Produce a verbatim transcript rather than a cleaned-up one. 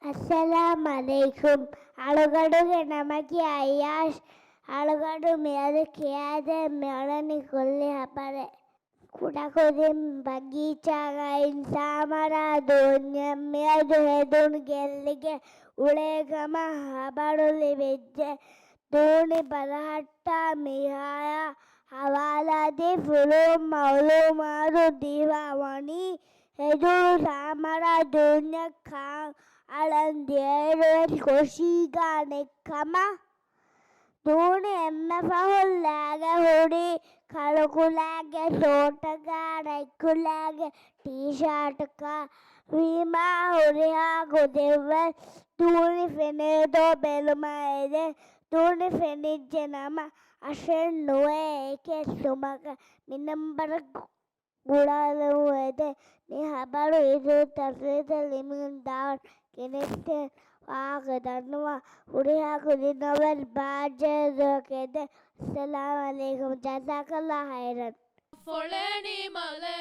އައްސަލާމް ޢަލައިކުމް. އަޅުގަނޑުގެ ނަމަކީ އައްޔާޝް. އަޅުގަނޑު މިއަދު ކިޔާދޭން މިއުޅެނީ ކުއްލި ހަބަރެއް. ކުޑަކުދިން ބަގީޗާގައި ސާމަރާ ދޫންޏަށް މިއަދު ހެދުނު ގެއްލިގެން އުޅޭ ކަމަށް ހަބަރު ލިބިއްޖެ. ދޫނި ބަލަހައްޓާ މިހާޔާ ހަވާލާދީ ފުލުހުން މައުލޫމާތު ދީފަ ވަނީ ހެދުނު ސާމަރާ ދޫންޏަށް ކާން އަޅަން ދިޔައިރުވެސް ކޮށީގާ ނެތްކަމަށް. ދޫނި އެންމެ ފަހުން ލާގެ ހުރީ ކަޅުކުލާގެ ސޫޓަކާ ރަތްކުލާގެ ޓީޝާޓަކާ ވީމާ ހުރިހާ ކުދިންވެސް ދޫނި ފެނޭތޯ ބެލުމަށް އެދެން. ދޫނި ފެނިއްޖެ ނަމަ އަށެއް ނުވޭ އެކެއް ސުމަކަށް މި ނަންބަރަށް ގުޅާލަމުން އެދެ. މި ހަބަރު އިތުރު ތަފްސީލްތައް ލިބިގެން ދާން. ކެނެއްޗެއް ވާހަކަ ދަންނަވާ ހުރިހާ ކުދިންނަށް ވެސް ބާއްޖަވެރި ދުވަހަކަށް އެދެން. އައްސަލާމް ޢަލައިކުމް. ޖަޒާކަﷲ ޚައިރަން. ފޮޅެނި މަލެ.